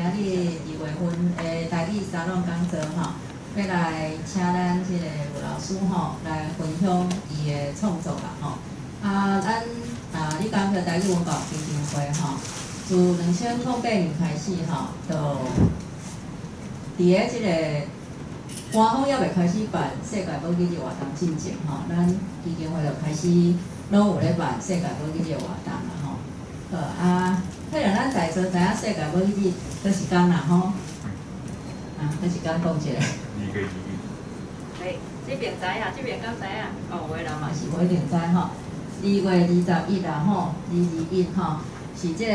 今仔日2月份的台語沙龍講座吼，欲來請咱這個吳老師吼來分享伊的創作啦吼。啊，咱啊，你感覺台語文教基金會吼，自2008年開始吼，就佇咧這個官方猶未開始辦世界母語日活動進前吼，咱基金會就開始攏有咧辦世界母語日活動啦吼。好啊，可能咱在座知影世界母語日佗一工啦吼？啊，佗一工講一下。2月21。欸，這邊知影，這邊敢知影？哦，有的人嘛是無一定知吼。2月21啦吼，221吼，是這個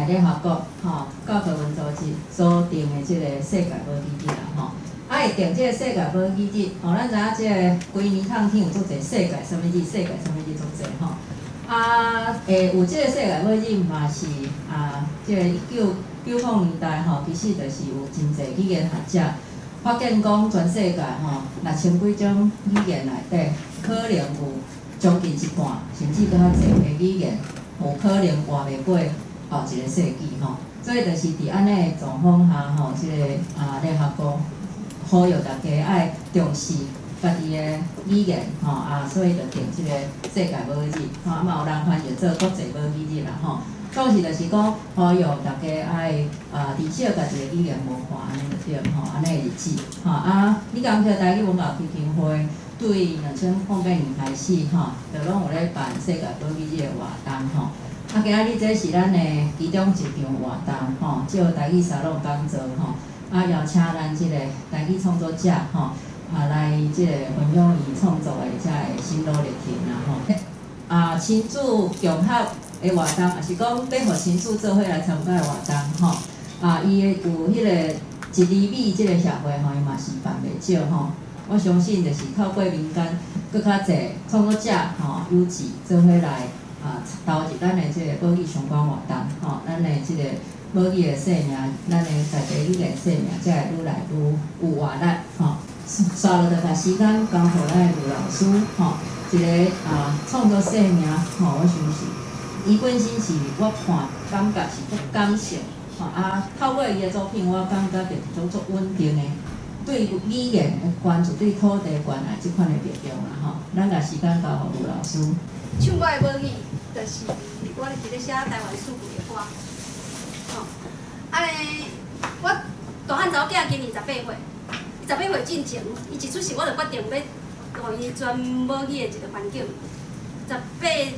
聯合國吼教科文組織所定的這個世界母語日啦吼。啊，會定這個世界母語日，吼，咱知影這個規年通天有足濟世界啥物日，世界啥物日足濟吼。啊，會有這個世界母語日嘛是啊，這個1990年代吼，其實就是有真濟語言學者發現講全世界吼6000幾種語言內底，可能有將近一半，甚至閣較濟的語言，有可能活袂過後一個世紀吼。所以就是佇按呢的狀況下吼，這個啊聯合國呼籲大家愛重視家己的語言吼啊，所以就定這個世界母語日吼，啊嘛有人翻譯做國際母語日啦吼。總是就是講呼籲大家愛啊，珍惜家己的語言文化，按呢就對吼，按呢的日子吼啊。你感覺台語文教基金會對2008年開始吼，就攏有咧辦世界母語日的活動吼。啊，今仔日這是咱的其中一場活動吼，借台語沙龍講座吼，啊邀請咱這個台語創作者吼，啊來這個分享伊創作的這个心路歷程啦吼。啊，親子共學的活動，抑是講欲予親子做伙來參加的活動吼。啊，伊的有彼個一厘米這個協會吼，伊嘛是辦袂少吼。我相信就是透過民間閣較濟創作者吼，有志做伙來啊投入咱的這個母語相關活動吼，咱的這個母語的生命，咱的在地語言生命才會愈來愈有活力吼。紲落就共時間交予咱的吳老師吼，一個啊創作生命吼，我相信伊本身是我看感覺是足感性吼啊，透過伊的作品，我感覺著一種足穩定的對語言的關注、對土地關愛這款的力量啦吼。咱共時間交予吳老師。唱我的母語，就是我佇咧寫台灣四季的歌。吼，啊咧，我大漢查某囝今年十八歲，伊十八歲進前，伊一出世我就決定欲予伊轉母語的一個環境。18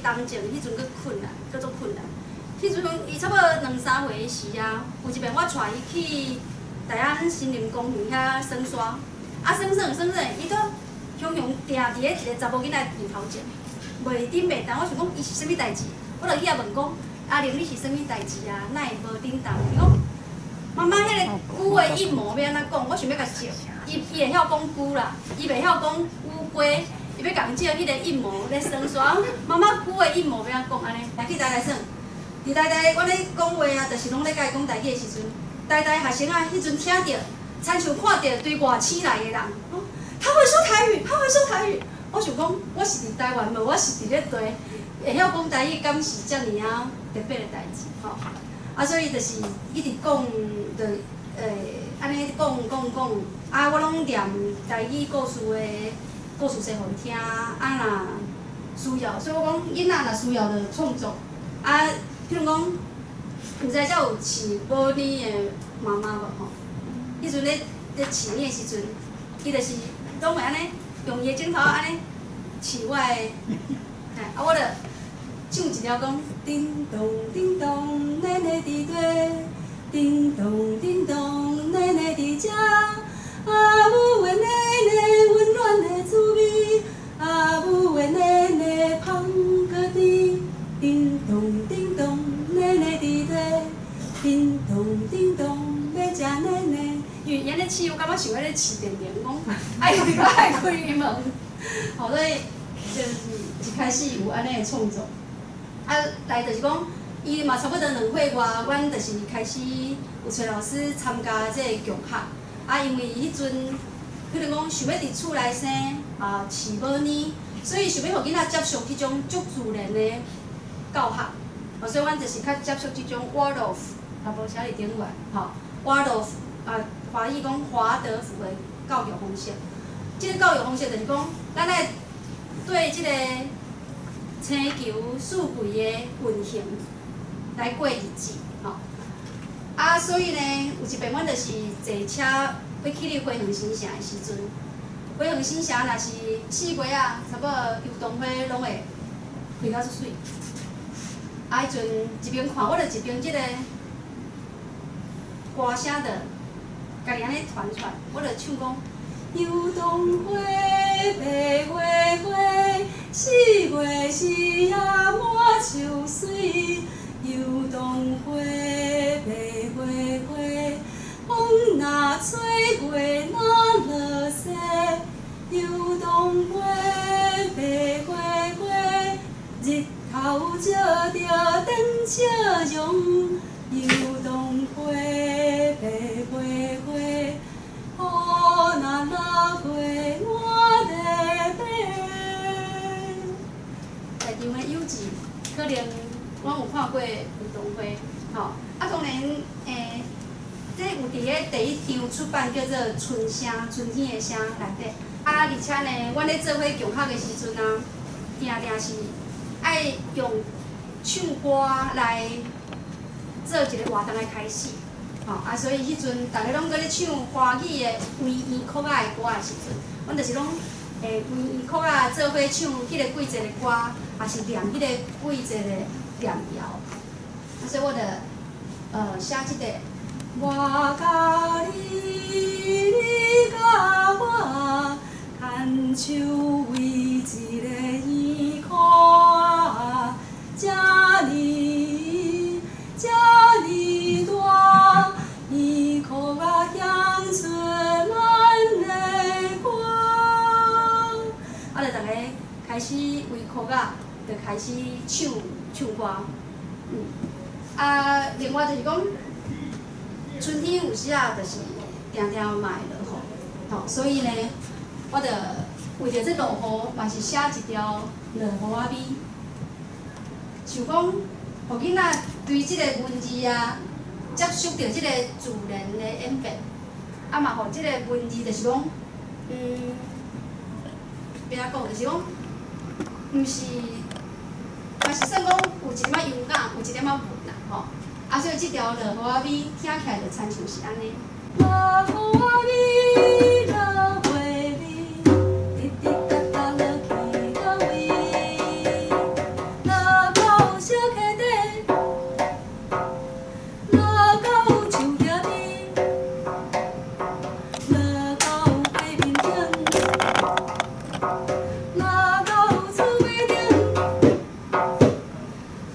冬前，彼陣閣困難，閣足困難。彼陣伊差不多兩三歲時啊，有一擺我帶伊去大安森林公園遐耍沙，啊耍耍耍耍，伊都雄雄定佇咧一個查某囡仔面頭前，袂振袂動。我想講伊是啥物代誌，我就去遐問講：阿玲，你是啥物代誌啊？哪會無振動？伊講：媽媽，彼個龜的羽毛欲按怎講？我想欲共借。伊會曉講龜啦，伊袂曉講烏龜。伊欲共借彼個羽毛咧耍沙。媽媽，龜的羽毛欲按怎講？按呢？來去台台耍。佇台台，阮咧講話啊，就是攏咧共伊講台語的時陣，台台學生啊，彼陣聽著，親像看著對外省來的人，他會說台語，他會說台語。我想講，我是佇台灣無，我是佇咧地，會曉講台語，敢是遮爾仔特別的代誌吼。啊，所以就是一直講，就按呢講講講，啊，我攏念台語故事的故事冊予𪜶聽，啊若需要，所以我講囡仔若需要就創作，啊，譬如講，毋知遮有飼母乳的媽媽無吼？彼陣咧飼奶的時陣，伊就是攏會按呢，用伊的指頭按呢飼我的，嘿，啊，我就唱一條講，叮咚叮咚，奶奶佇地，叮咚叮咚，奶奶佇遮，阿母的奶奶溫暖的滋味，阿母的奶奶芳閣甜，叮咚叮咚，奶奶佇地，叮咚叮咚，欲食奶奶。因為伊按呢飼，我感覺像咧飼電鈴，講愛愛開門，吼，所以就是一開始有按呢的創作。啊，來就是講，伊嘛差不多2歲外，阮就是開始有揣老師參加這個共學。啊，因為彼陣可能講想欲佇厝內生啊飼母奶，所以想欲予囡仔接觸彼種足自然的教學。所以阮就是較接觸這種 Waldorf，啊無寫佇頂懸吼。瓦洛啊，華語講華德福的教育方式。這个教育方式就是講，咱愛對這个星球四季的運行來過日子，吼。啊，所以呢，有一擺阮就是坐車欲去咧花園新城的時陣，花園新城若是4月啊，差不多油桐花攏會開甲足媠。啊，彼陣一邊看，我就一邊這个歌聲就家己按呢傳出來，我就唱講：油桐花，白花花，4月時啊滿樹媠。油桐花，白花花，風若吹，月若落雪。油桐花，白花花，日頭照著轉笑容。油桐花，白花花，雨若落月滿地白。在場的幼稚可能阮有看過油桐花，吼，啊，當然，這有佇咧第一張出版叫做《春聲》，春天的聲內底。啊，而且呢，阮咧做伙共學的時陣啊，定定是愛用唱歌來做一個活動的開始，吼，啊，所以彼陣逐家攏閣咧唱華語的圓圓曲仔的歌的時陣，阮就是攏會圓圓曲仔做伙唱彼个季節的歌，也是念彼个季節的念謠。啊，所以我就寫這个。我佮你，你佮我，牽手為一个圓箍仔，這呢這呢大，圓箍仔響出咱的歌。啊，就逐家開始圍箍仔，就開始唱唱歌。啊，另外就是講，春天有時啊，就是定定嘛會落雨，吼，所以呢，我就為著這落雨，嘛是寫一條落雨仔美，想講，予囡仔對這個文字啊，接觸著這個自然的演變，啊嘛，予這个文字就是講，欲按怎講，就是講，毋是，嘛是算講有一點仔優雅，有一點仔文啦，吼。啊，所以這條落雨仔美聽起來就親像是按呢。落雨仔美，落雨美，滴滴答答落去佗位？落到小溪底，落到樹葉邊，落到花面頂，落到厝尾頂，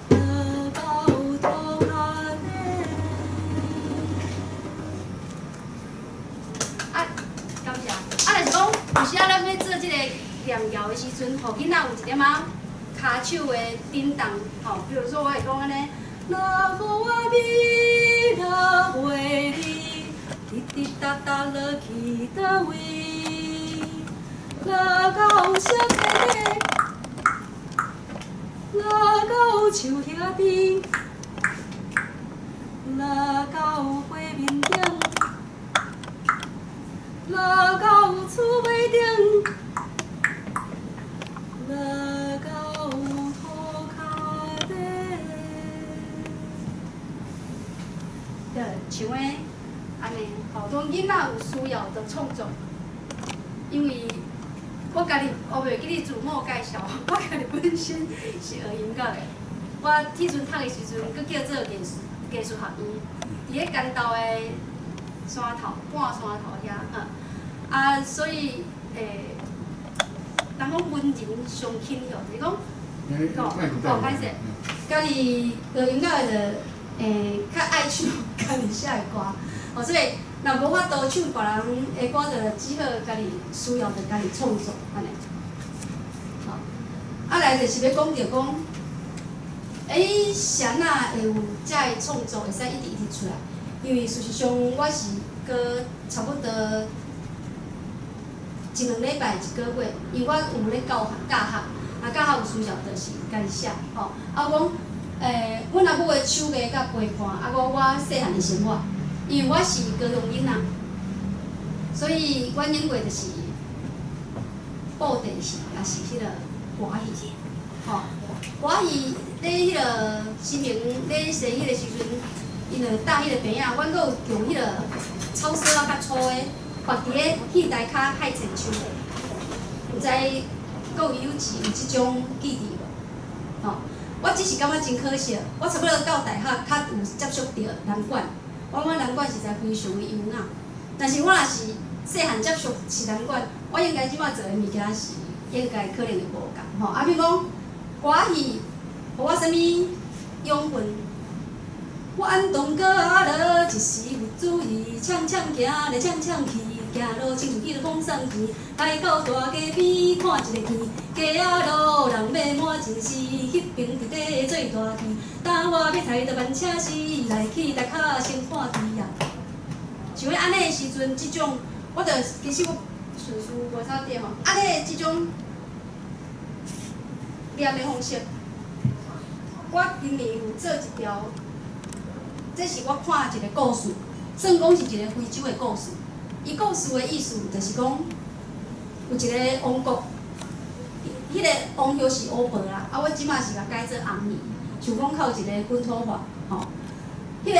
落到塗跤底。啊，感謝。啊，就是講，有時仔咱欲做這个念謠的時陣，予囡仔有一點仔跤手的振動，吼，比如說我會講按呢：落雨仔美，落雨美，滴滴答答落去佗位？落到小溪底，落到樹葉邊，落到花面頂，落到厝尾頂，落到塗跤底。就像的按呢，吼，當囡仔有需要就創作，因為我家己，我袂記得自我介紹，我家己本身是學音樂的。我彼陣讀的時陣，閣叫做藝術學院，佇咧關渡的山頭，半山頭遐，啊，所以人講文人上傾向，就是講，哦，歹勢，家己學音樂的就較愛唱家己寫的歌，哦，所以若無法度唱別人的歌，就只好家己需要就家己創作，按呢。好，啊來就是欲講著講，是按怎會有遮个創作會使一直一直出來？因為事實上我是閣差不多一兩禮拜一個月，因為我有咧教學教學，啊教學有需要就是家己寫，吼。啊，我講，阮阿母的手藝佮陪伴，啊，我細漢的生活，因為我是高雄囡仔，所以阮演過就是布袋戲，也是彼个歌戲，吼。歌戲咧，彼个新明咧生彼個時陣，𪜶就搭彼个棚仔，阮閣有用彼個草索仔較粗的，縛佇咧戲台跤海前樹下。毋知各位有是有這種記憶無？吼，我只是感覺真可惜，我差不多到大學較有接觸著南管，我感覺南管實在非常的優雅。但是我若是細漢接觸是南管，我應該這擺做的物件是應該可能會無仝吼。啊，比如講歌戲，予我啥物養分？阮當哥仔一時有注意，搶搶行咧搶搶去，行路親像彼个風送錢，來到大街邊看一个見，街仔路人馬滿真是，彼爿佇咧做大戲，當我欲踩著慢車時，來去台跤先看戲啊。像按呢的時陣，這種我著其實我順序無啥對吼，按呢的這種念的方式，我今年有做一條。這是我看一個故事，算講是一個非洲的故事。伊故事的意思就是講，有一個王國，彼個王后是烏婆啦，啊，我這擺是共改做紅姨，想講較有一个本土化，吼。彼个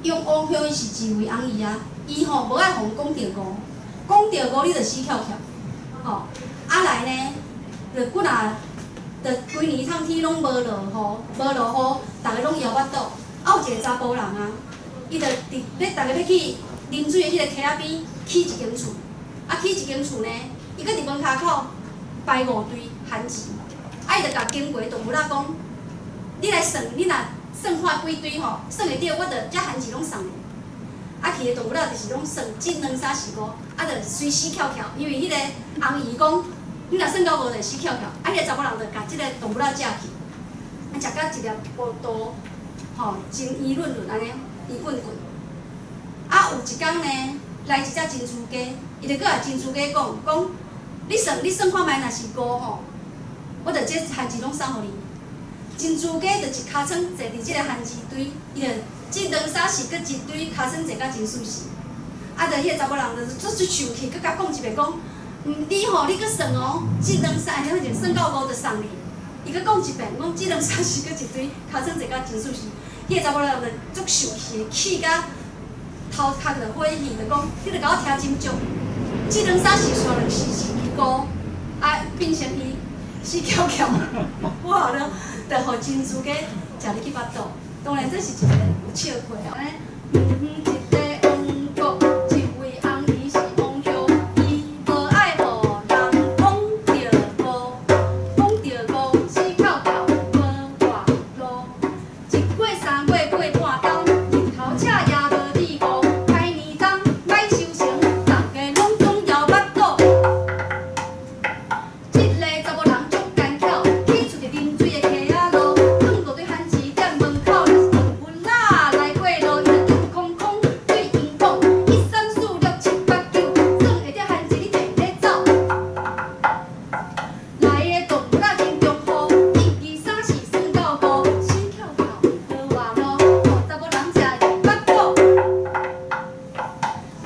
用王后伊是一位紅姨啊，伊吼無愛予人講著五，講著五你就死翹翹，吼。啊來呢，就幾若，就規年冬天攏無落雨，無落雨，逐个攏枵腹肚。啊，有一個查埔人啊，伊就佇欲逐个欲去啉水的彼个溪仔邊起一間厝，啊起一間厝呢，伊閣佇門跤口擺五堆番薯，啊伊就共經過動物仔講，你來算，你若算看幾堆吼，算會著，我就這番薯攏送你。啊去的動物仔就是攏算一兩三四五，啊就隨死翹翹，因為彼个紅姨講，你若算到五就死翹翹，啊彼个查某人就共這个動物仔食去，啊食甲一粒糊塗。吼，真圓潤潤按呢，圓滾滾。啊，有一工呢，來一隻珍珠雞，伊就閣共珍珠雞講講，你算你算看覓，若是五吼，我就這番薯攏送予你。珍珠雞就一尻川坐佇這个番薯堆，伊就這兩三四閣一堆尻川坐甲真舒適。啊，就彼个查某人就足足生氣，閣共講一遍講，你吼，你閣算哦，這兩三，遐就算到五就送你。伊閣講一遍，講這兩三四閣一堆，尻川坐甲真舒適。彼个查某人就足生氣，氣甲頭殼就火去，就講：你著共我聽斟酌，這兩三四煞落是是五，啊變成伊死翹翹，我了，就予珍珠雞食入去腹肚。當然這是一個有笑話哦。一个王國，一位紅姨是王后，伊無愛予人講著五，講著五死翹翹無活路。一過三月過半冬，日頭赤也無滴雨，開年冬歹收成，逐家攏總枵腹肚。這个查某人足奸巧，起厝佇啉水的溪仔路，放五堆番薯踮門口，若是動物仔來過路，伊就直空空對𪜶講，一三四六七八九，算會著番薯你摕咧走。來的動物仔真忠厚，一二三四算到五，死翹翹無活路，予查某人食入腹肚。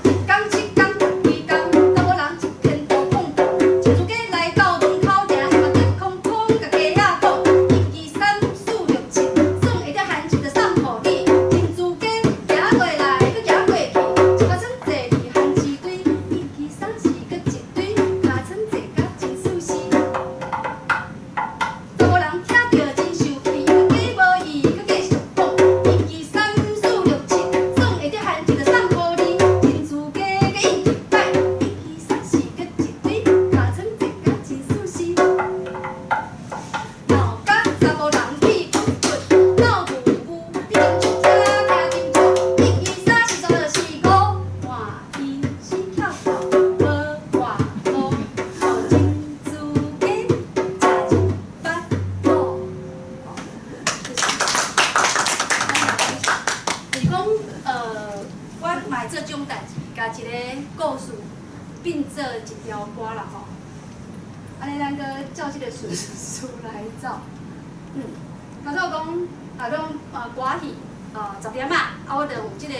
一工七工十幾工，查某人一天都放毒，珍珠雞來到門口埕，伊嘛直空空共雞仔講，一二三四六七，算會著番薯就送予你。珍珠雞行過來，閣行過去，一尻川坐佇番薯堆，一二三四閣一堆，尻川坐甲真舒適。查某人聽著真生氣，雞無伊，閣繼續講，一二三四六七，算會著番薯就送予你。珍珠雞閣應一擺，一二三四閣一堆，尻川坐甲真舒適。鬧甲查某人氣骨骨，鬧牛牛，你斟酌遮聽斟酌，一二三四十六四五，換伊死翹翹無活路，予珍珠雞食入腹肚。就是講，我嘛會做這種代誌，共一个故事變做一條歌啦吼。按呢，咱閣照這个順序來走。頭拄講啊，講歌戲啊十點仔，啊，我就有這个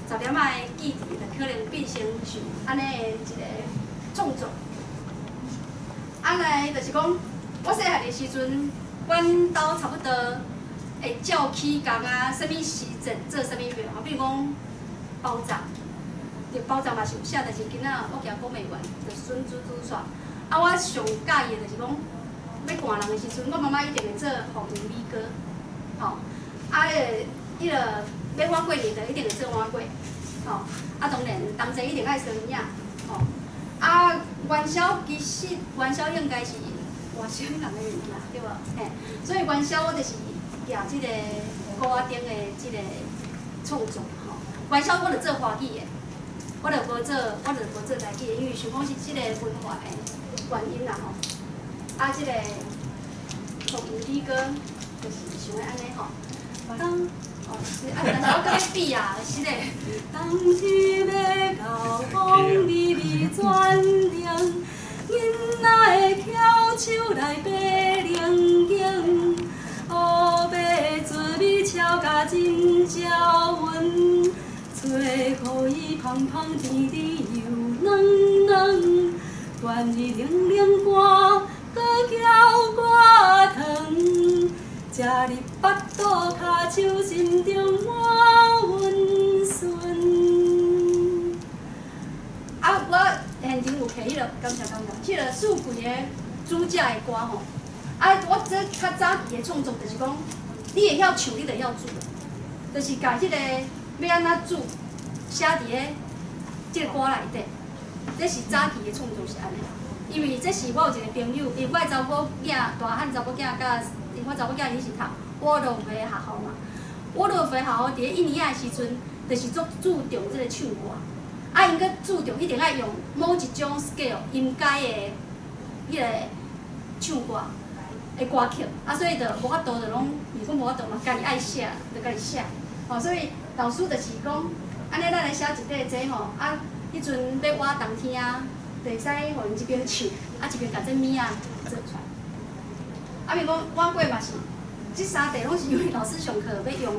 十点仔的记忆，就可能變成像按呢的一個創作。啊來就是講，我細漢的時陣，阮兜差不多會照起工啊，啥物時節做啥物物，吼，比如講包粽，對，包粽嘛是有寫，但是今仔我驚講袂完，就順煮煮煞。啊，我上喜歡的就是講，欲寒人的時陣，我媽媽一定會做鳳凰米糕，吼，啊，彼個欲碗粿年就一定會做碗粿，吼，啊，當然冬至一定愛酸餅，吼，啊，元宵其實元宵應該是外省人的物件，對無？嘿，所以元宵我就是舉這個鼓仔頂的這個創作，吼，元宵我就做華語的，我就無做台語的，因為想講是這個文化的原因啦，吼。啊，這個鳳凰米糕就是像按呢吼，當哦是啊，但是我閣欲比啊，是咧。當天欲到風微微轉涼，囡仔會翹手來爬龍井，烏白糯米超甲真招勻，吹予伊芳芳甜甜又軟軟，願伊冷冷寒，閣交我糖，食入腹肚，跤手心中滿溫順。啊，我現場有摕彼個，感謝感謝，這個四季的主食的歌吼。啊，我這較早期的創作就是講，你會曉唱，你就會曉煮，就是共彼個欲按怎煮，寫佇咧這個歌內底。這是早期的創作是按呢。因為這是我有一個朋友，因為我的查某囝大漢查某囝佮因我查某囝伊是讀沃洛夫的學校嘛，沃洛夫學校佇咧一年仔的時陣，就是足注重這個唱歌，啊，𪜶閣注重一定愛用某一種 scale 音階的彼個唱歌的歌曲，啊，所以就無法度就攏，毋講無法度嘛，家己愛寫就家己寫，吼，所以老師就是講，按呢咱來寫一塊這吼，啊，彼陣欲活冬天啊。就會使予𪜶一邊唱，啊一邊共這物仔做出來。啊，比如講碗粿嘛是，這三塊攏是因為老師上課欲用，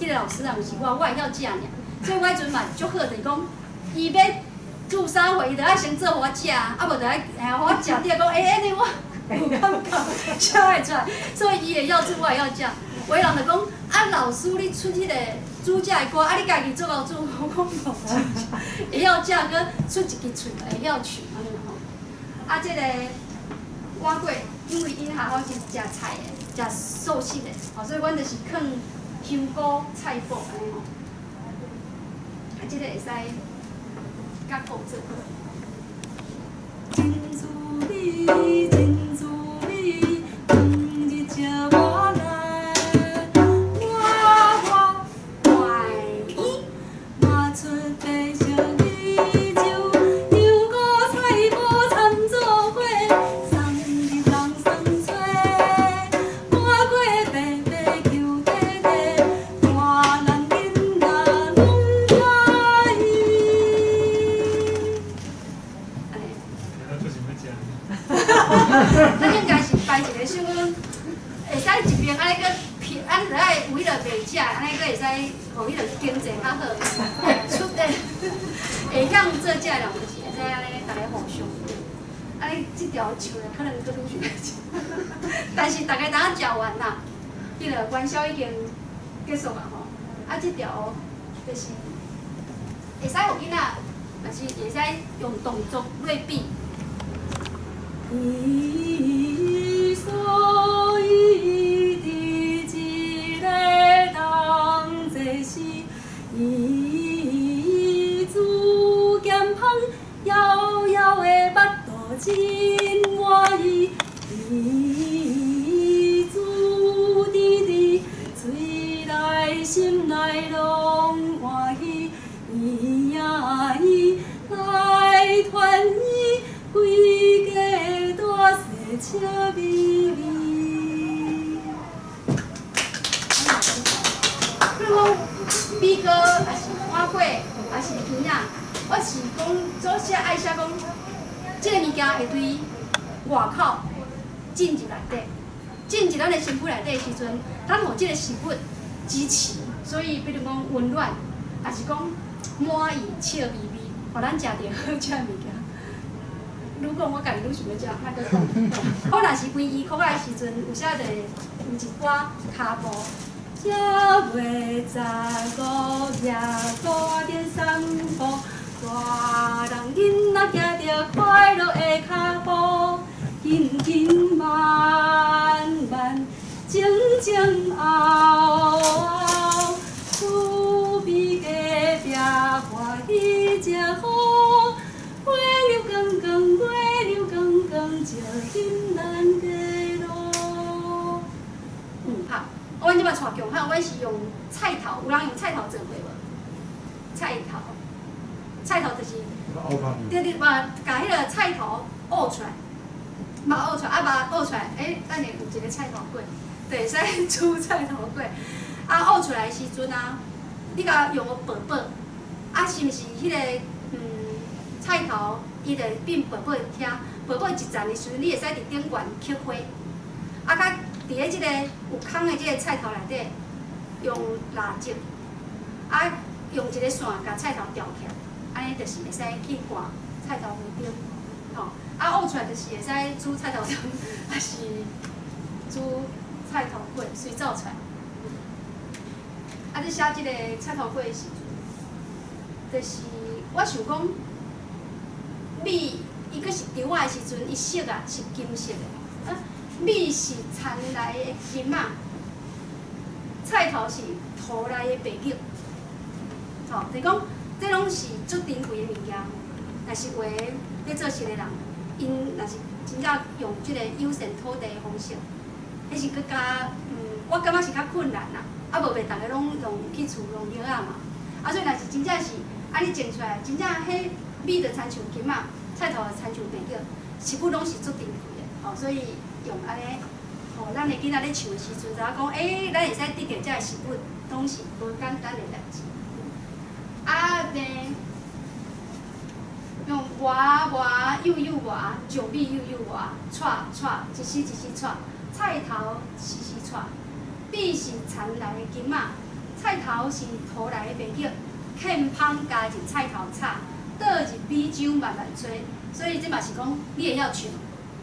彼個老師啊，毋是我，我會曉食爾，所以我彼陣嘛足好，就是講，伊欲煮啥貨，伊就愛先做予我食，啊無就愛予我食著講，欸，按呢我有感覺寫會出來，所以伊會曉煮，我會曉食。有的人就講，啊老師你出彼個煮食的歌，啊你家己做夠煮，我講無，會曉食，閣出一支喙，會曉唱按呢吼。啊，這個碗粿，因為𪜶學校是食菜的，食素食的，吼，所以阮就是囥香菇、菜脯按呢吼。啊，這個會使佮鼓做伙。真滋味，真滋味，當日食我來，我我愛伊，嘛出白色米酒，香菇菜脯摻做伙，送入人酸吹，碗粿白白球塊塊，大人囡仔攏喜歡。按呢。咱應該是擺一個，想講會使一邊按呢閣撇，按呢就愛有彼個賣食，按呢閣會使予彼個經濟較好。出的會曉做這的人，就是會使按呢逐家互相。按呢這條唱的可能閣愈想，但是逐家當食完啦，彼個元宵已經結束啊吼。啊，這條就是會使予囡仔，嘛是會使用動作來比。伊所以佇這個冬節時，伊煮鹹芳枵枵的腹肚真滿意，伊煮甜甜喙內心內攏歡喜，圓啊圓來團圓，規家大細笑眯眯。比如講米糕，抑是碗粿，抑是圓仔，我是講做寫愛寫講，這個物件會對外口進入內底，進入咱的身軀內底的時陣，咱予這個食物支持，所以比如講溫暖，抑是講滿意笑眯眯，予咱食著好食物件。愈講我家己愈想欲食，莫閣講。我若是背伊曲仔的時陣，有時就會有一寡跤步。正月十五夜鼓仔散步，大人囡仔行著快樂的跤步，緊緊慢慢，前前後後，厝邊隔壁歡喜食好，月亮光光，月亮光光，照進咱家路。好，阮這擺帶強項，阮是用菜頭，有人用菜頭做過無？菜頭，菜頭就是，對對，嘛，共彼个菜頭挖出來，嘛挖出來，啊嘛挖出來，等下有一个菜頭粿，對，會使煮菜頭粿。啊，挖出來的時陣啊，你共用個薄薄，啊，是毋是彼个菜頭，伊就會變薄薄聽，薄薄一層的時陣，你會使佇頂懸刻花，啊，佮佇咧這个有空的這个菜頭內底，用蠟燭，啊，用一个線共菜頭吊起來，按呢就是會使去掛菜頭花燈，吼，啊，挖出來就是會使煮菜頭湯，抑是煮菜頭粿，隨走出來。啊，你寫這个菜頭粿的時陣，就是我想講，米伊閣是稻仔的時陣，伊色啊是金色的，啊，米是田內的金仔，菜頭是土內的白玉，吼，就是講這攏是足珍貴的物件。若是有的咧做事的人，𪜶若是真正用這個友善土地的方式，彼是閣較，我感覺是較困難啦。啊，無袂逐个攏用去厝弄藥仔嘛。啊，所以若是真正是按呢種出來，真正彼米就親像金仔，菜頭就親像白玉，食物攏是足珍貴的，吼，所以用按呢，予咱的囡仔咧唱的時陣，知影講，咱會使得著這个食物，攏是無簡單的代誌。啊，呢，用外外幼幼外，石米幼幼外，掣掣，一絲一絲掣，菜頭絲絲掣。米是田內的金仔，菜頭是土內的白玉，堑芳加入菜頭炒，倒入米酒慢慢炊。所以這嘛是講，你會曉唱，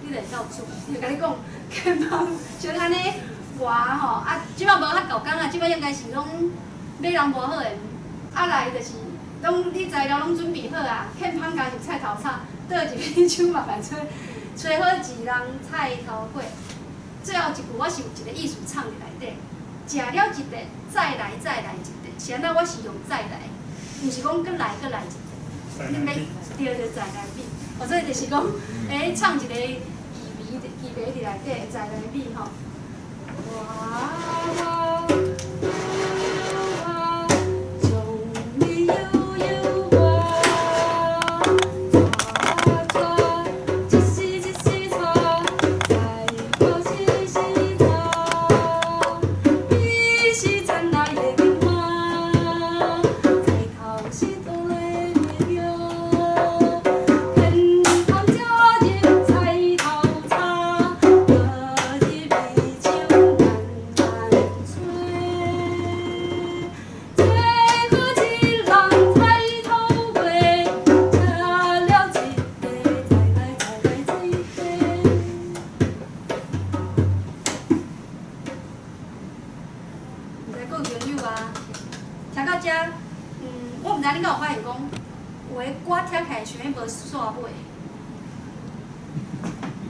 你就會曉煮。伊就共你講，堑芳像按呢外吼，啊，這擺無較厚工啊，這擺應該是攏買人磨好的。啊來就是攏你材料攏準備好啊，堑芳加入菜頭炒，倒入米酒慢慢炊，炊好一籠菜頭粿。最後一句我是有一個意思藏佇內底，食了一碟，再來再來一碟。是按怎我是用再來，毋是講閣來閣來一碟。你欲對對再來米，哦，所以就是講，藏一個意味意味佇內底，再來米吼。哇哇，將米幼幼外，掣掣，一絲一絲掣，菜頭絲絲掣。米是田內的金仔，菜頭是土內的白玉。堑芳加入菜頭炒，倒入米酒慢慢炊。炊好一籠菜頭粿，食了一块，再來再來一塊。毋知各位朋友啊，聽到這，我毋知恁敢有發現講，有的歌聽起來像彼無煞尾，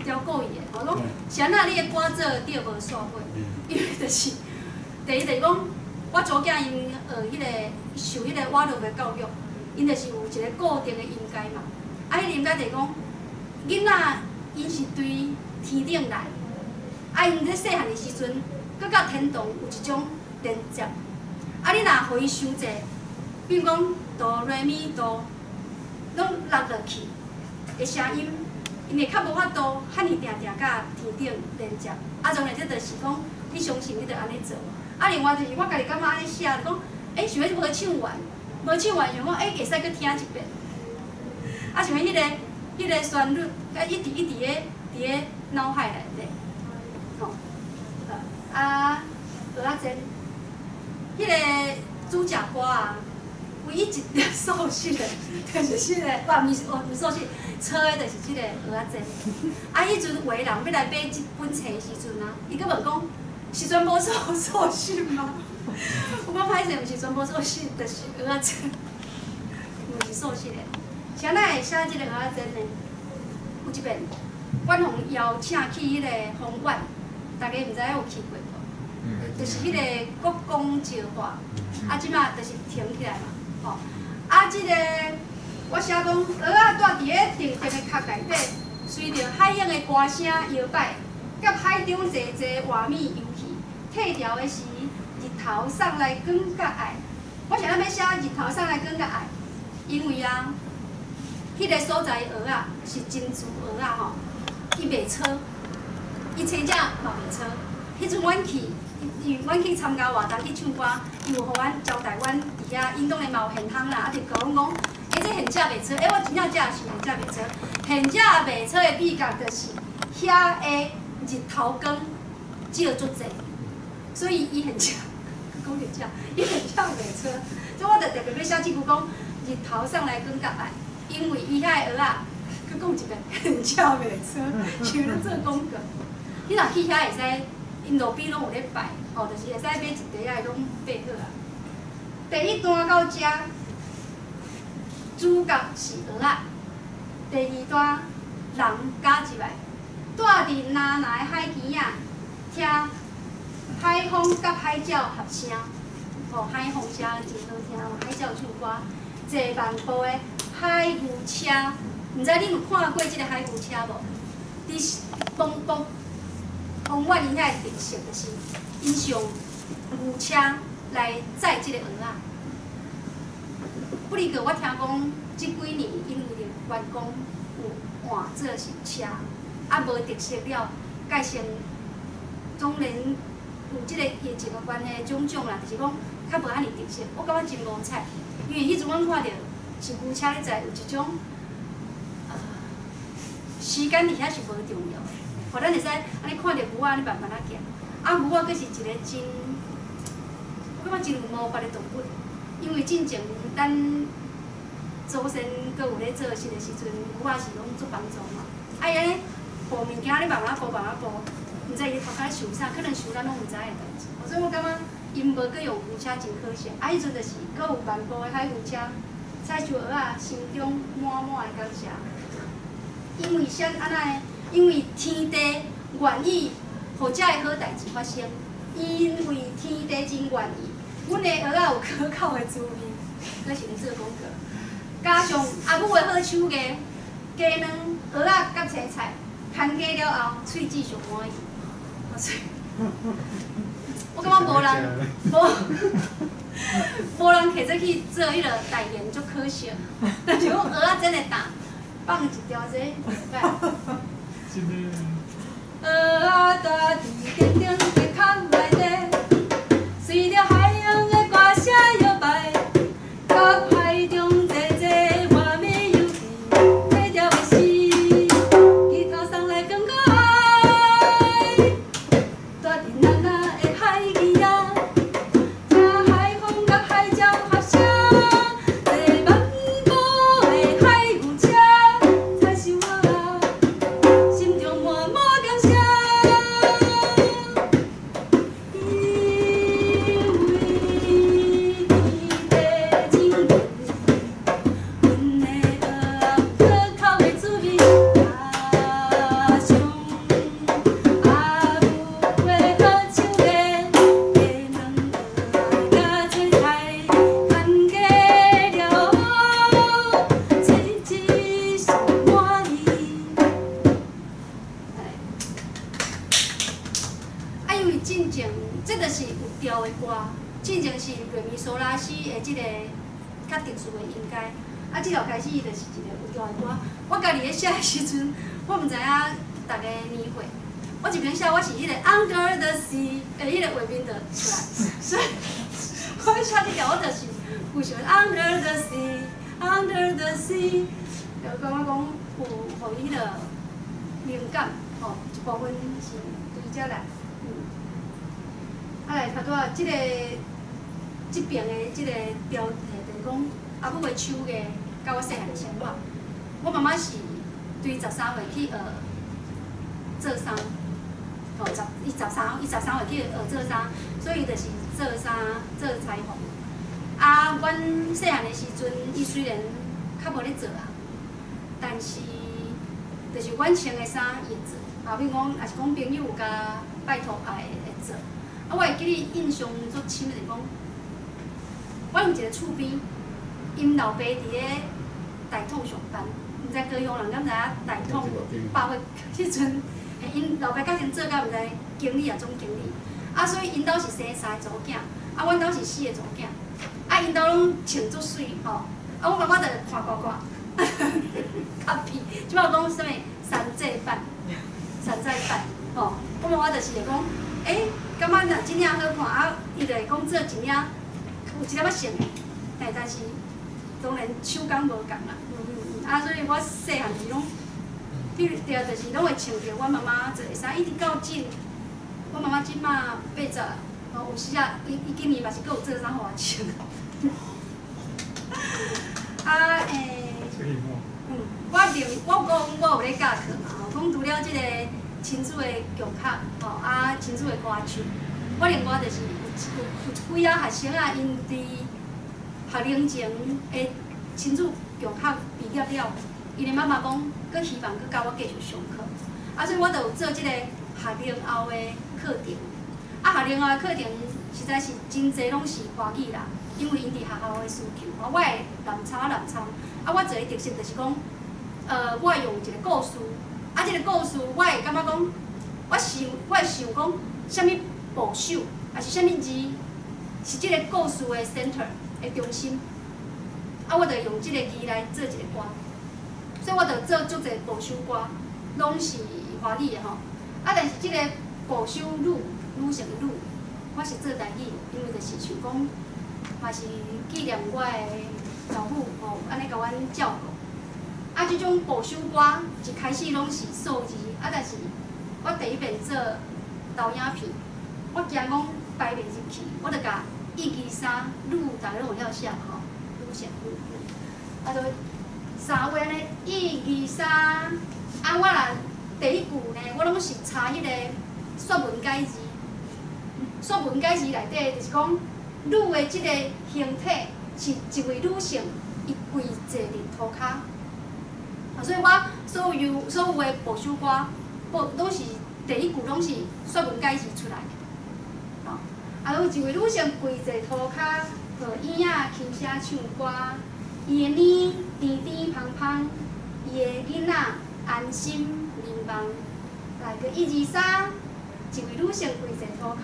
超故意的，吼，攏是按怎你的歌做對無煞尾？因為就是第一就是講，我查某囝𪜶學彼个受彼个瓦洛的教育，𪜶就是有一個固定的音階嘛。啊，彼個音階就是講，囡仔𪜶是對天頂來，啊，𪜶咧細漢的時陣，閣佮天堂有一種連接。啊，你若予伊傷濟，比如講哆來咪哆，攏落落去的聲音，𪜶會較無法度遐爾定定佮天頂連接。啊，當然這就是講，你相信你就按呢做。啊，另外就是我家己感覺按呢寫，就講，想欲無唱完，無唱完想講，會使閣聽一遍。啊，想欲彼个旋律，啊，一直一直咧佇咧腦海內底，吼。啊，蚵仔煎，彼个主食歌啊，唯一一粒素食的，就是這個，哇，毋是，哦，毋是素食，粗的就是這個蚵仔煎。啊，彼陣有的人欲來買這本冊的時陣啊，伊閣問講，是全部素食嗎？我講歹勢，毋是全部素食，就是蚵仔煎，毋是素食的。是按怎會寫這個蚵仔煎呢？有一遍，阮予邀請去彼個豐原，大家毋知影有去過無？就是彼個國光石化，啊，這馬就是停起來嘛，吼。啊，這個我寫講，蚵仔蹛佇咧靜靜的殼內底，隨著海湧的歌聲搖擺，佮海中濟濟活物遊去，退潮的時，日頭送來光佮愛。我是按怎欲寫日頭送來光佮愛？因為啊，彼個所在蚵仔是珍珠蚵仔吼，伊袂粗，伊青食嘛袂粗。彼陣阮去，因為阮去參加活動去唱歌，伊有予阮招待阮佇遐，𪜶當然嘛有現烘啦，啊就共阮講，欸，這現食袂粗，欸，我真正食是現食袂粗，現食袂粗的秘訣就是遐的日頭光照足濟，所以伊現食，講現食，伊現食袂粗。所以我就特別欲寫這句講，日頭送來光佮愛，因為伊遐的蚵仔，閣講一遍，現食袂粗，像咧做廣告。你若去遐會使，𪜶路邊攏有咧擺，吼，就是會使買一袋仔，攏備好啊。第一段到遮，主角是蚵仔；第二段人加入來，蹛佇藍藍的海墘仔，聽海風佮海鳥合聲，吼，海風聲真好聽，海鳥唱歌。坐漫步的海牛車，毋知恁有看過這個海牛車無？佇豐豐豐原𪜶遐的特色就是，𪜶是用牛車來載這個蚵仔。不過我聽講，這幾年因為著觀光有換做是車，啊無特色了，改成當然有這個疫情的關係，種種啦，就是講較無遐爾特色。我感覺真無彩，因為彼陣阮看著是牛車咧載，有一種時間佇遐是無重要的，予咱會使按呢看著牛仔按呢慢慢仔行。啊，牛仔閣是一個真，我感覺真有魔法的動物，因為進前咱祖先閣有咧做事的時陣，牛仔是攏做幫助嘛。啊，伊按呢步物件咧慢慢步慢慢步，毋知伊頭殼咧想啥，可能想咱攏毋知的代誌。所以我感覺𪜶無閣用牛車真可惜。啊，彼陣就是閣有漫步的海牛車，採收蚵仔，心中滿滿的感謝。因為啥按怎？因為天地願意予這个好代誌發生，因為天地真願意，阮的蚵仔有可口的滋味，閣是咧做廣告。加上阿母的好手藝，雞卵、蚵仔佮青菜，牽雞了後，喙齒上滿意。我感覺無人摕這去做彼個代言，足可惜。但是講蚵仔煎的膽，放一條這袂歹。蚵仔蹛佇靜靜的殼內底，隨著海洋的歌聲搖擺，佮海中濟濟活物遊去，退潮的時，日頭送來光佮愛，蹛佇藍藍的海墘仔，聽海風佮海鳥合聲，坐漫步的海牛車，採收蚵仔，心中滿滿感謝。因為天地真願意，阮的蚵仔可口的滋味，加上阿母的好手藝，雞卵蚵仔佮青菜，牽雞了後，喙齒上滿意。啊，因為進前，這就是有調的歌，進前是瑞米蘇拉斯的這個較特殊的音階，啊，這條開始伊就是一個有調的歌。我家己咧寫的時陣，我毋知影逐个年歲，我一邊寫我是彼個 Under the Sea 的彼個畫面就出來，所以我寫這條我就是有想 Under the Sea，Under the Sea，就感覺講有予伊彼個靈感，吼，一部分是對這來。啊來，頭拄仔這個這爿的這个標題就是講阿母的手藝，佮我細漢的生活。我媽媽是對13歲去學做衫，吼，伊13歲去學做衫，所以伊就是做衫做裁縫。啊，阮細漢的時陣，伊雖然較無咧做啊，但是就是阮穿的衫伊會做，啊，比如講，也是講朋友有共拜託，也會做。啊，我會記得印象足深的，就是講，阮有一個厝邊，𪜶老爸佇咧大統上班，毋知高雄人敢知影大統百貨彼陣，𪜶老爸較先做到毋知經理抑總經理，啊，所以𪜶兜是生三个查某囝，啊，阮兜是四个查某囝，啊，𪜶兜攏穿足媠吼，啊，我媽媽就看掛掛，copy，這擺講啥物山寨版，山寨版，吼，我媽媽就是會講，欸，感覺若這領好看，啊，伊就會講做一領，有一點仔像的，嘿，但是當然手工無仝啦，啊，所以我細漢時攏，對對，就是攏會穿著阮媽媽做的衫，一直到今，我媽媽這馬80，吼，有時啊，伊今年嘛是閣有做衫予我穿。啊，欸，我另我有講我有咧教課嘛，吼，講除了這個親子的共學，吼，啊，親子的歌唱，我另外就是有幾仔學生啊，𪜶佇學齡前的親子共學畢業了，𪜶的媽媽講，閣希望閣佮我繼續上課，啊，所以我就有做這個學齡後的課程。啊，學齡後的課程實在是真濟攏是華語啦，因為𪜶佇學校的需求，我會南參南參，啊，我做的特色就是講，我會用一個故事，啊，這個故事我會感覺講，我會想講，啥物部首，抑是啥物字，是這個故事的 center 的中心，啊，我就用這個字來做一個歌，所以我就做足濟部首歌，攏是華語的吼，啊，但是這個部首女，女性的女，我是做台語，因為就是想講，嘛是紀念我的老母吼，按呢共阮照顧。啊，這種部首歌一開始攏是數字，啊，但是我第一遍做投影片，我驚講排袂入去，我就共一、二、三，女，逐家攏有曉寫吼，女性女女，啊，就三位按呢，一、二、三，啊，我若第一句呢，我攏是查彼個說文解字，說文解字內底就是講，女的這個形體是一位女性，伊跪坐佇塗跤。啊，所以我所有的部首歌，攏是第一句攏是說文解字出來的。吼，啊，有一位女性跪坐塗跤，予嬰仔輕聲唱歌，伊的奶甜甜芳芳，伊的囡仔安心眠夢。來個一二三，一位女性跪坐塗跤，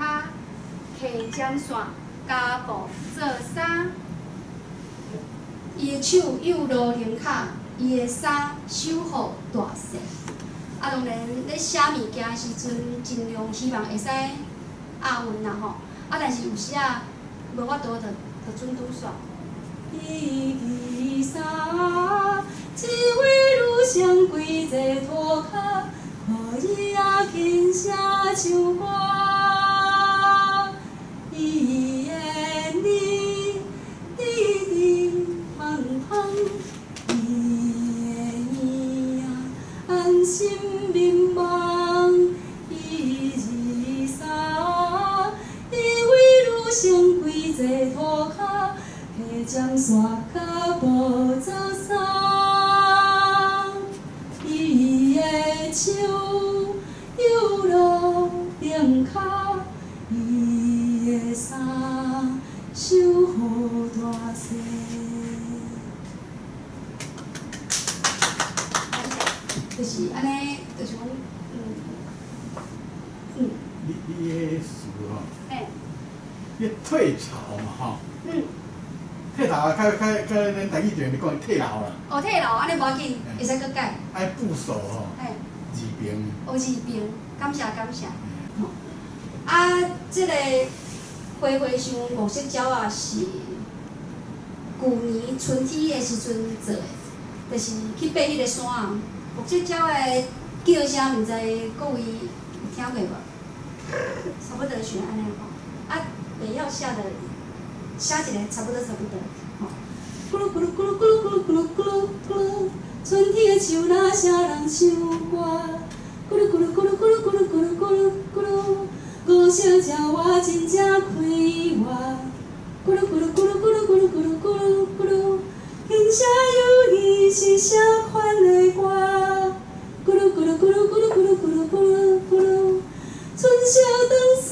提針線加布做衫，伊的手幼露靈跤。伊的衫守護大細，啊，當然咧寫物件的時陣，盡量希望會使押韻啦吼，啊，但是有時啊無法度就準拄煞。一、二、三，一位女性跪坐塗跤，予嬰仔輕聲唱歌。伊的奶甜甜芳芳。安心眠夢，一、二、三，一位女性跪坐塗跤，提針線加布做衫。伊的手幼露冰跤，伊的衫守護大細。就是按呢，就是講，你彼詞吼，嘿，你退潮嘛吼，退潮啊，較咱台語就咧講退老啦。哦，退老，按呢無要緊，會使閣改。愛部首吼，字邊。哦，字邊，感謝感謝。啊，這個花花想五色鳥仔是舊年春天的時陣做的，就是去爬彼個山啊。五色鳥的叫聲，毋知各位有聽過無？差不多像按呢吼，啊，袂曉寫的，寫一个差不多差不多，吼。咕嚕咕嚕咕嚕咕嚕咕嚕咕嚕咕嚕咕嚕，春天的樹若啥人唱歌？咕嚕咕嚕咕嚕咕嚕咕嚕咕嚕咕嚕咕嚕，五色鳥仔真正快活。咕嚕咕嚕咕嚕咕嚕咕嚕咕嚕咕嚕咕嚕，輕聲猶豫是啥款的歌？咕嚕咕嚕咕嚕咕嚕咕嚕咕嚕咕嚕咕嚕，春宵長隨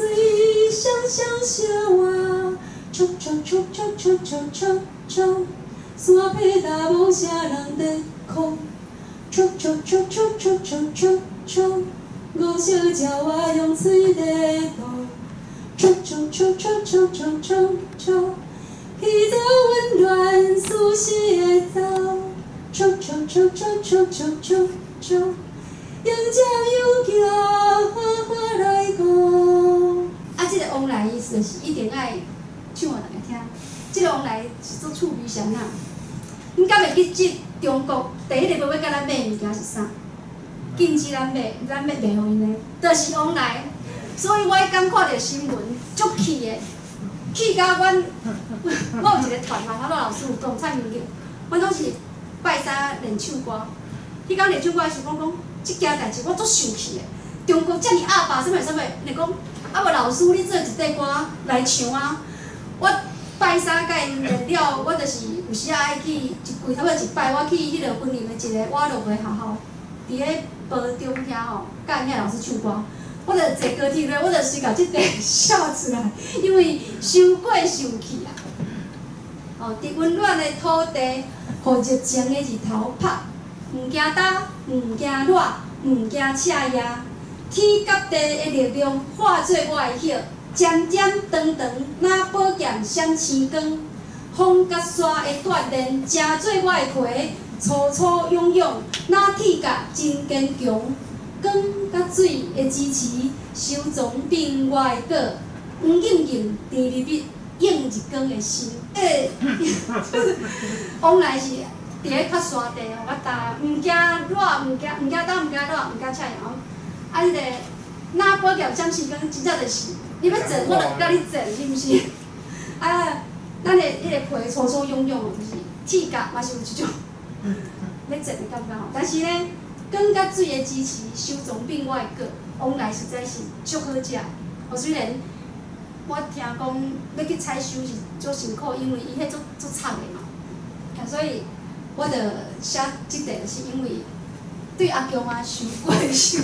雙雙相偎，唱唱唱唱唱唱唱唱，山坡踏無啥人伫哭，唱唱唱唱唱唱唱唱，五色鳥仔用喙咧吐，唱唱唱唱唱唱唱唱，彼做溫暖舒適的巢，唱唱唱唱唱唱唱唱，迎接幼囝好好來顧。啊，這个往來意思就是一定愛唱予大家聽。這个往來是足趣味啥啊？你敢會記這中國第一个欲共咱買物件是啥？禁止咱買，咱欲賣予𪜶的，就是往來。所以我彼工看著新聞，足氣的，氣甲阮，我有一个團嘛，頭拄老師有講蔡明玉，阮攏是拜三練唱歌。彼工練唱歌的時，我講這件代誌我足生氣的。中國遮爾鴨霸，啥物啥物，伊就講啊無老師你做一塊歌來唱啊。我拜三共𪜶練了，我就是有時仔愛去一季差不多一擺，我去彼个雲林的一个瓦洛的學校，佇咧高中遐吼，教𪜶遐老師唱歌。我就坐高鐵咧，我就是共這塊寫出來，因為傷過生氣啊！哦，佇溫暖的土地，予熱情的日頭曬，毋驚凍，毋驚熱，毋驚赤炎。天佮地的力量化做我的血，尖尖長長，若寶劍閃星光。風佮沙的鍛鍊，成做我的皮，粗粗勇勇，若鐵甲真堅強。光佮水的支持，收藏變我的果，黃金金，甜蜜蜜，映日光的心。欸，就是往來是佇咧較沙地吼，較焦，毋驚熱，毋驚凍，毋驚熱，毋驚赤炎。啊，彼个若寶劍閃星光，真正就是你欲剪，我就共你剪，是毋是？啊，咱的彼个皮粗粗勇勇的，就是鐵甲嘛是有一種欲剪的感覺吼。但是呢，光佮水的支持，收藏變我的果，往來實在是足好食。哦，雖然我聽講欲去採收是足辛苦，因為伊彼足足臭的嘛。啊，所以我就寫這塊，是因為對阿公啊傷過生氣。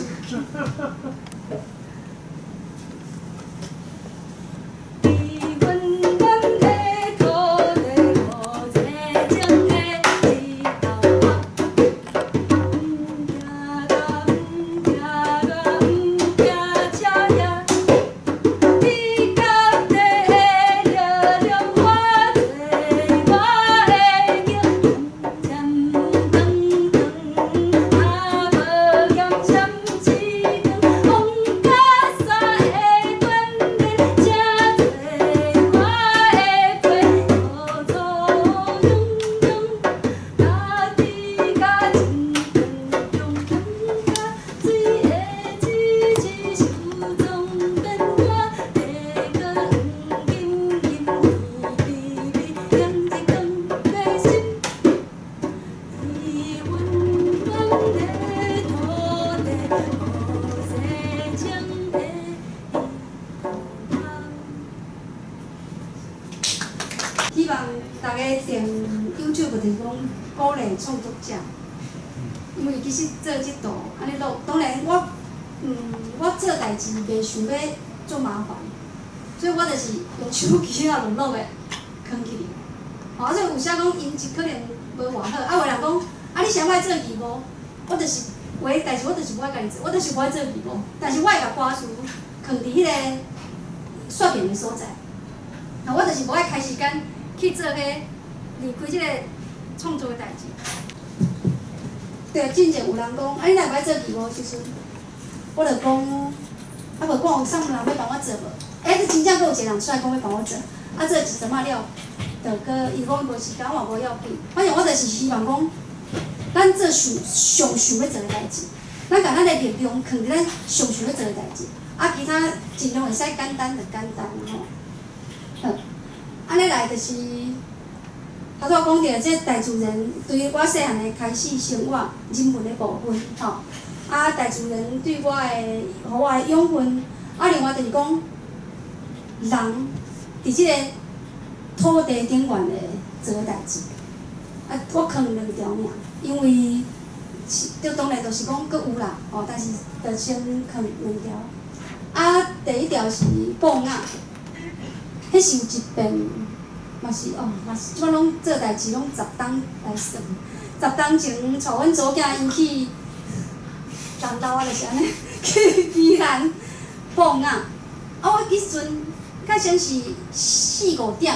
希望大家訂 YouTube 就是講鼓勵創作者，因為其實做這道按呢落，當然我，我做代誌袂想欲足麻煩，所以我就是用手機仔錄錄的，囥起去。吼，啊，所以有時講音質可能無偌好，啊，有人講，啊，你啥物愛做義務？我就是有的代誌，我就是無愛家己做，我就是無愛做義務，但是我會共歌詞囥佇彼個說明的所在。啊，我就是無愛開時間去做彼離開這个創作的代誌。對，進前有人講，啊，你若無愛做義務的時陣，我就講，啊，無看有啥物人欲幫我做無？欸，這真正閣有一個人出來講欲幫我做，啊，做一陣仔了，就閣伊講無時間，我嘛無要緊。反正我就是希望講，咱做想上想欲做的代誌，咱共咱的力量囥佇咱上想欲做的代誌，啊，其他盡量會使簡單就簡單吼。好，按呢。來就是頭拄仔講著，這大自然對我細漢的開始生活人文的部分吼。啊，大自然對我的，予我的養分。啊，另外就是講，人佇這個土地頂懸的做的代誌。啊，我囥兩條爾，因為就當然就是講閣有啦，哦，但是就先囥兩條。啊，第一條是報仔，彼是有一遍，嘛是哦，嘛是這擺攏做代誌攏十冬來算。十冬前，帶阮查某囝𪜶去，人老啊，就是按呢，去宜蘭報仔。啊，我彼時陣較先是四五點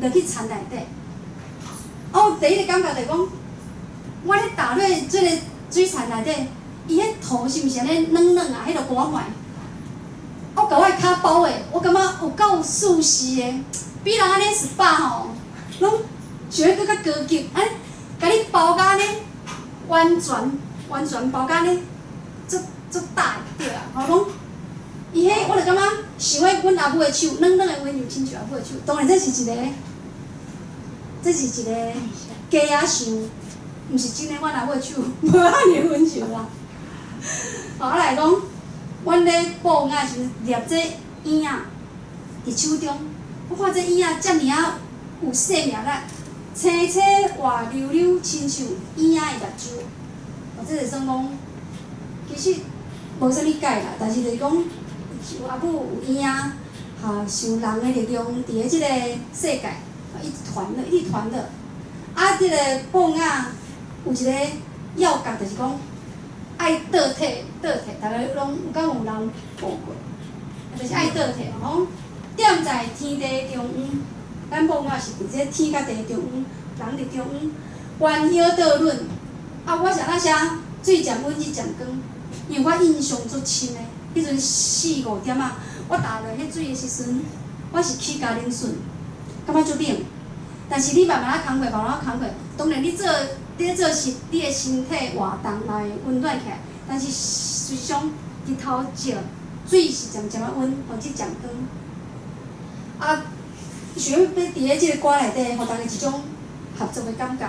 落去田內底。啊，我第一个感覺就是講，我咧踏落這个水田內底，伊彼土是毋是按呢軟軟啊？彼就我看。我共我的跤包的，我感覺有夠舒適的，比人按呢 SPA 吼，攏想欲閣較高級，按呢共你包甲按呢，完全完全包甲按呢，足足大的對啊，吼攏，伊彼我就感覺想欲阮阿母的手，軟軟的溫柔親像阿母的手。當然這是一个，這是一個假仔想，毋是真的。阮阿母的手無遐爾溫柔啦。吼，啊來講，阮咧報仔的時陣，掠這莺仔佇手中，我看這莺仔遮爾仔有生命力，青青活溜溜，親像莺仔的目睭。哦，這就算講，其實無啥物解啦，但是就是講，有阿母有莺仔，哈，受人的力量佇咧這個世界，一直傳的，一直傳的。啊，這個報仔有一個要訣，就是講愛倒退，倒退，逐个攏有敢有人報過？就是愛倒退，講踮在天地中央，咱報仔是佇這天佮地中央，人佇中央，彎腰倒輪。啊，我是按怎寫？水漸溫，日漸光。因為我印象足深的，彼陣四五點仔，我踏落彼水的時陣，我是起尻冷恂，感覺足冷。但是你慢慢仔工課，慢慢仔工課，當然你做，你咧做是你的身體活動嘛會溫暖起來，但是實際上日頭照，水是漸漸仔溫，予日漸光。啊，想欲佇咧這個歌內底，予大家一種合作的感覺。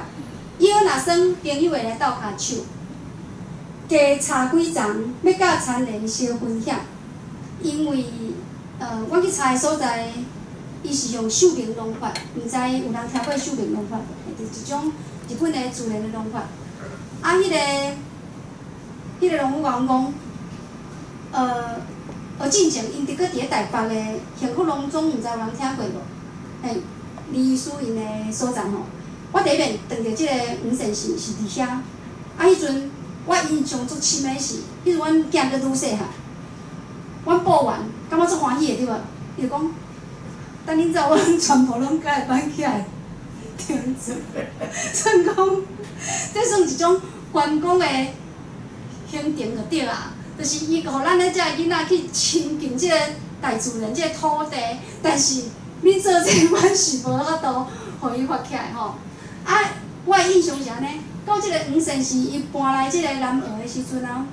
腰若酸，朋友會來鬥跤手；加插幾叢，欲佮田螺相分享。因為，阮去採的所在，伊是用秀明農法，毋知有人聽過秀明農法無？就是一種日本的自然的農法。啊，彼个農夫共阮講，進前𪜶佇閣佇咧台北的幸福農莊，毋知有人聽過無？嘿，李醫師𪜶的所在吼。我第一遍撞著這个黃先生是佇遐，啊，彼陣我印象足深的是，彼陣阮囝閣愈細漢，阮報完，感覺足歡喜的對無？伊就講，等恁走，阮全部攏共伊挽起來停住，算講，這算一種觀光的行程就對啊，就是伊予咱咧這个囡仔去親近這個大自然、這個土地，但是恁做這個，阮是無法度予伊發起來吼。啊，我的印象是按呢，到這个黃先生伊搬來這个南澳的時陣啊，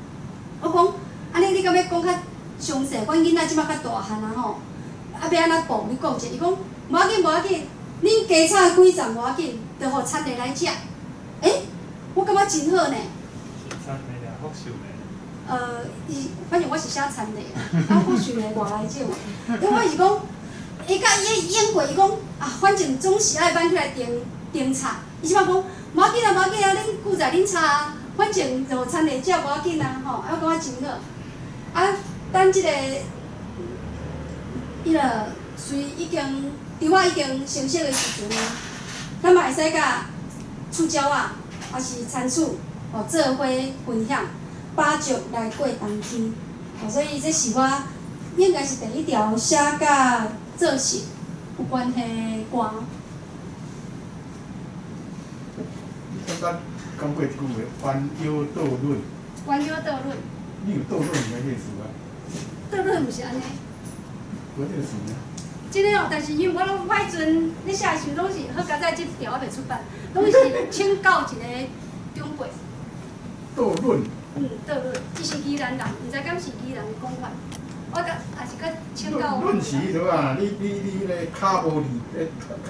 我講，按呢你敢欲講較詳細？阮囡仔這擺較大漢啊吼，啊欲按怎報？你講者，伊講無要緊無要緊，恁加插幾叢無要緊，就予田螺來食。欸，我感覺真好呢。田螺啊，福壽螺。伊反正我是寫田螺啊，福壽螺外來種。因為我是講，伊佮伊演過，伊講啊，反正總是愛挽起來定定插。伊這擺講，無要緊啊，無要緊啊，恁久在恁插啊，反正就田螺食無要緊啊，吼，啊，我感覺真好。啊，等這個，彼个隨已經稻仔已經成熟的時陣啊，咱嘛會使佮觸鳥仔，抑是田鼠，吼做伙分享，飽足來過冬天。吼，所以這是我應該是第一條寫佮做食有關係的歌。你剛剛講過一句話，彎腰倒輪。彎腰倒輪。你有倒輪啥意思啊？倒輪毋是按呢。無這個詞呢？真的哦，但是因為我攏我彼陣咧寫的時陣，攏是好佳哉，這條猶未出版，攏是請教一個長輩。倒輪。嗯，倒輪，伊是宜蘭人，毋知敢是宜蘭的講法。我閣也是閣請教。論是迄落啊，你彼個跤無離，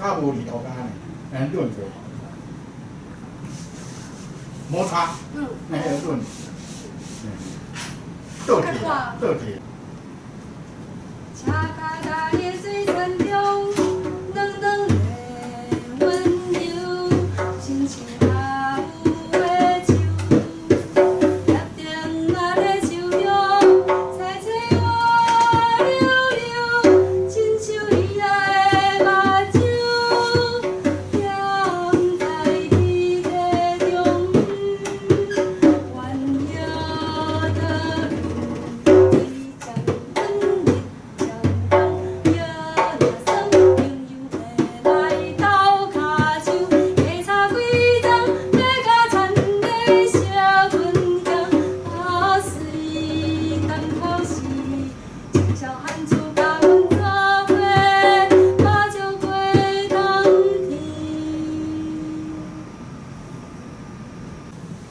跤無離塗跤呢，按呢論過。摩擦，那個論，倒鐵，倒鐵。車甲大的水田中，軟軟的溫柔，親像下雨的樹，葉丁仔咧樹中，菜菜活溜溜，親像伊的目睭，踮在你体中，彎腰倒流，日渐遠，日漸東，藥若酸，朋友欲來鬥跤手，加插幾樁，欲共田咧相分享，打水當頭時，一小漢子共阮做伙，目睭過冬天。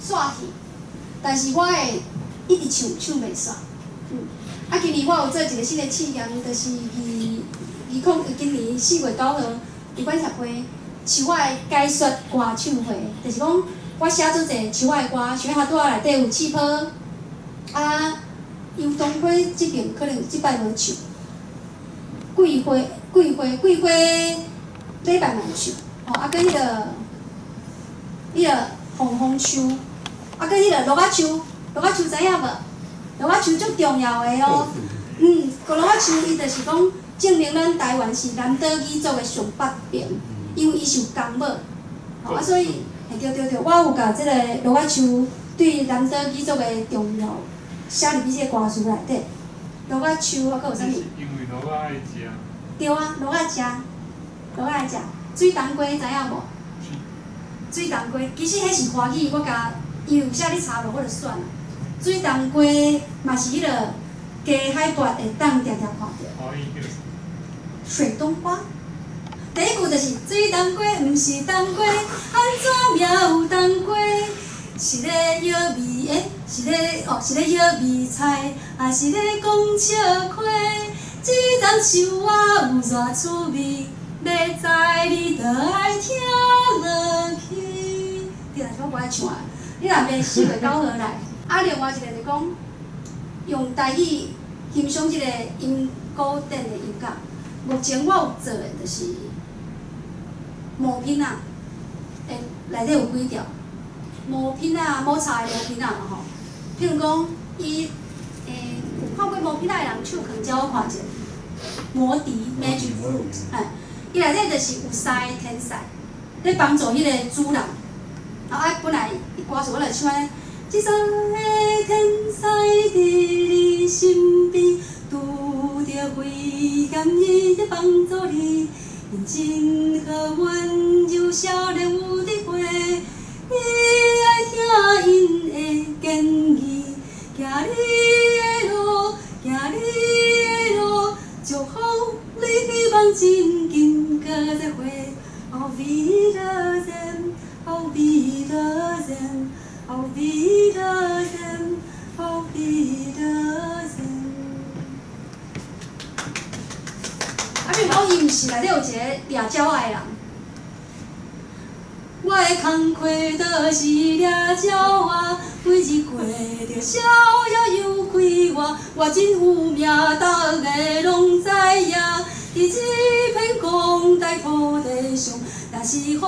煞去，但是我會一直唱，唱袂煞。啊，今年我有做一個新的試驗，就是20今年4月9號，佇阮協會樹仔的解說歌唱會，就是講我寫做濟樹仔的歌，像遐拄仔內底有刺泡，啊，油桐花這邊可能這擺無唱，桂花、桂花、桂花禮拜嘛有唱，吼，啊，閣彼個紅楓樹，啊，閣彼個蘆仔樹，蘆仔樹知影無？蘆仔樹足重要的哦。蘆仔樹伊就是講證明咱台灣是南島語族的上北邊，因為伊是有公母，吼啊，所以，嘿對對對，我有共這個蘆仔樹對南島語族的重要寫入去這個歌詞內底。蘆仔樹啊，閣有啥物？因為蘆仔愛食。對啊，蘆仔食，蘆仔愛食。水桐瓜知影無？水桐瓜其實彼是華語，我共伊有寫你查無，我就選啦。水桐瓜嘛是彼個低海拔會當定定看著。水冬瓜，第一句就是水冬瓜，毋是冬瓜，按怎名有冬瓜？是咧藥味，是咧哦，是咧藥味菜，抑是咧講笑話？這丛樹仔有偌趣味，欲知你著愛聽落去。你若是我無愛唱啊，你若袂4月9號來。啊，另外一個就講用台語欣賞這個音古典的音樂。目前我有做的就是毛片仔，內底有幾條毛片仔，抹茶的毛片仔嘛吼。譬如講，伊有看過毛片仔的人手囥遮，我看者。魔笛 Magic Flute，哎，伊內底就是有三個天使，咧幫助彼個主人。啊，本來歌詞我來唱按呢，這三个天使佇你身邊，拄著危險伊會幫助你，𪜶真好溫柔，少年有智慧，你愛聽𪜶的建議，行你的路，行你的路，祝福你希望真緊閣再會。Auf Wiedersehen, auf Wiedersehen, auf Wiedersehen, auf Wiedersehen。啊，比如講，伊毋是內底有一個掠鳥仔的人。我的工課就是掠鳥仔，每日過著逍遙又快活，我真有名，逐个攏知影。佇這片廣大土地上，若是予我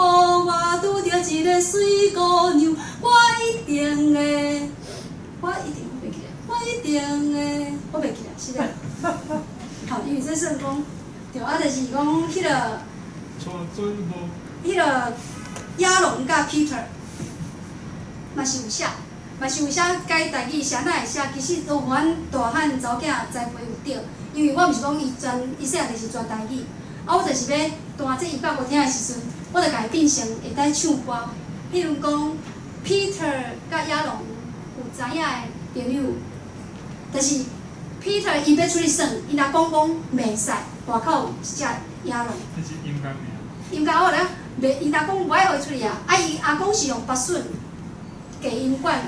拄著一个媠姑娘，我一定會，我一定我袂記得，我一定會，我袂記得，是的。好，因為這算講，對啊，就是講彼個，彼個亞龍佮 Peter 嘛是有寫，嘛是有寫改台語，寫哪會寫？其實都予阮大漢查某囝栽培有對，因為我毋是講伊全，伊細漢就是全台語，啊，我就是欲彈這音樂予聽的時陣，我就共伊變成會當唱歌。譬如講，Peter 佮亞龍有知影的朋友，就是 Peter 伊欲出去耍，𪜶阿公講袂使，外口有一隻野狼。這是音樂爾。音樂我咧，袂，𪜶阿公無愛予伊出去啊！啊，伊阿公是用白筍低音管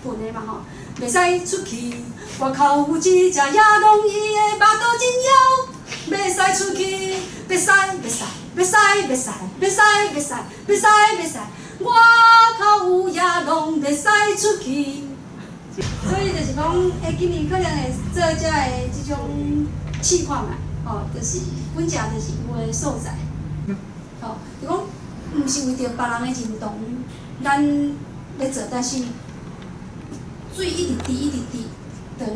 噴的嘛吼，袂使出去。外口有一隻野狼，伊的腹肚真枵，袂使出去，袂使，袂使，袂使，袂使，袂使，袂使，袂使，袂使。外口有野狼，袂使出去。所以就是講，今年可能會做遮的這種試看覓，吼，就是阮遮就是有的素材，吼，就講毋是為著別人的認同，咱咧做，但是水一直滴，一直滴，就會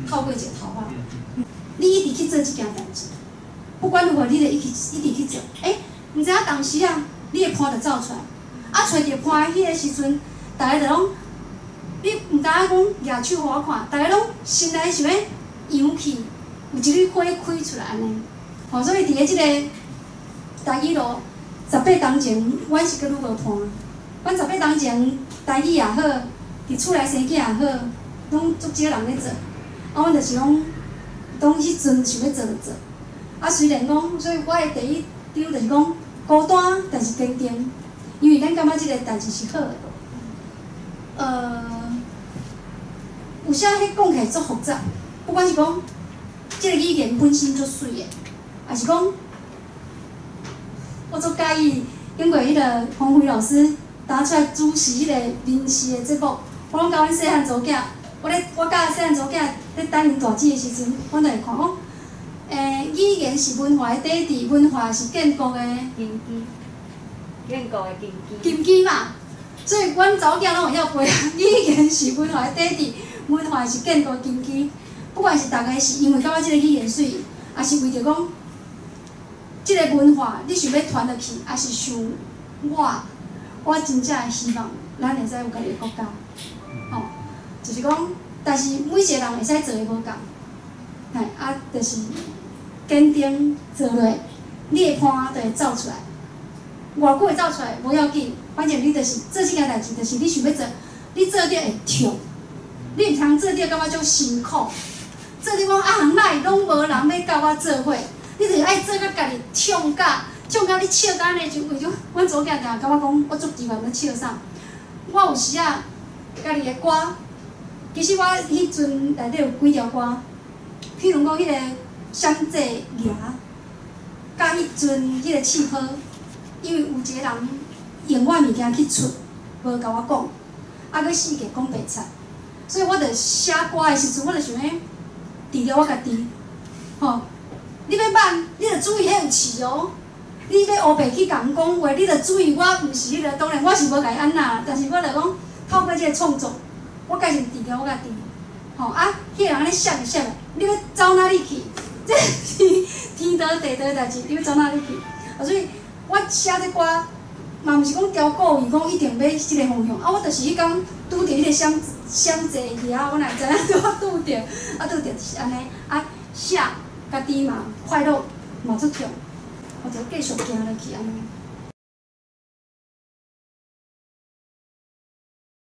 透過一個頭仔。你一直去做這件代誌，不管如何，你就一直一直去做。毋知影當時啊，你的伴就走出來，啊，揣著伴的彼个時陣，逐个就攏。你毋知影講舉手予我看，逐个攏心內想欲揚起，有一縷花開出來按呢。吼，所以佇咧這個台語路十八冬前，阮是閣愈無伴。阮十八冬前台語也好，佇厝內生囝也好，攏足少人咧做。啊，阮就是講，當彼陣想欲做就做。啊，雖然講，所以我的第一張就是講孤單，但是堅定，因為咱感覺這個代誌是好的。有啥彼講起來足複雜，不管是講這个語言本身足媠的，抑是講我足佮意經過彼个黃輝老師打出來主持彼個民視的節目，我攏佮阮細漢查某囝，我咧我佮細漢查某囝咧等𪜶大姊的時陣，阮就會看講，語言是文化的底底，文化是建國的根基，建國的根基。根基嘛，所以阮查某囝攏會曉背啊。語言是文化的底底，文化是建國的根基。不管是逐个是因為感覺這个語言媠，抑是為著講這个文化你想欲傳落去，抑是想我，我真正希望咱會使有家己的國家，吼，就是講，但是每一個人會使做的無仝，嘿，啊，就是堅定做落，你的伴就會走出來。偌久會走出來無要緊，反正你就是做這件代誌，就是你想欲做，你做著會痛，你毋通做著感覺足辛苦，做著講啊，哪會攏無人欲佮我做伙，你就是愛做甲家己痛甲痛甲你笑甲按呢，就為著阮查某囝定定感覺講我足奇怪咧笑啥。我有時啊，家己的歌，其實我彼陣內底有幾條歌，譬如講彼个閃祭牙，佮彼陣彼个刺泡。因為有一個人用我物件去出，無共我講，啊，閣四界講白賊，所以我就寫歌的時陣，我就想欲治療我家己，吼，你欲挽，你著注意彼有刺哦。你欲烏白去共人講話，你著注意我毋是彼个，當然我是無共伊按怎，但是我就講透過這个創作，我改成治療我家己，吼啊，彼个人按呢閃的閃的，你欲走哪裡去？這是天道地道的代誌，你欲走哪裡去？啊，所以。我寫這歌，嘛毋是講刁故意講一定欲這个方向，啊，我就是彼工拄著彼個閃閃祭牙，我哪會知影拄我拄著，啊拄著就是按呢，啊寫家己嘛快樂嘛足痛，我就繼續行落去按呢。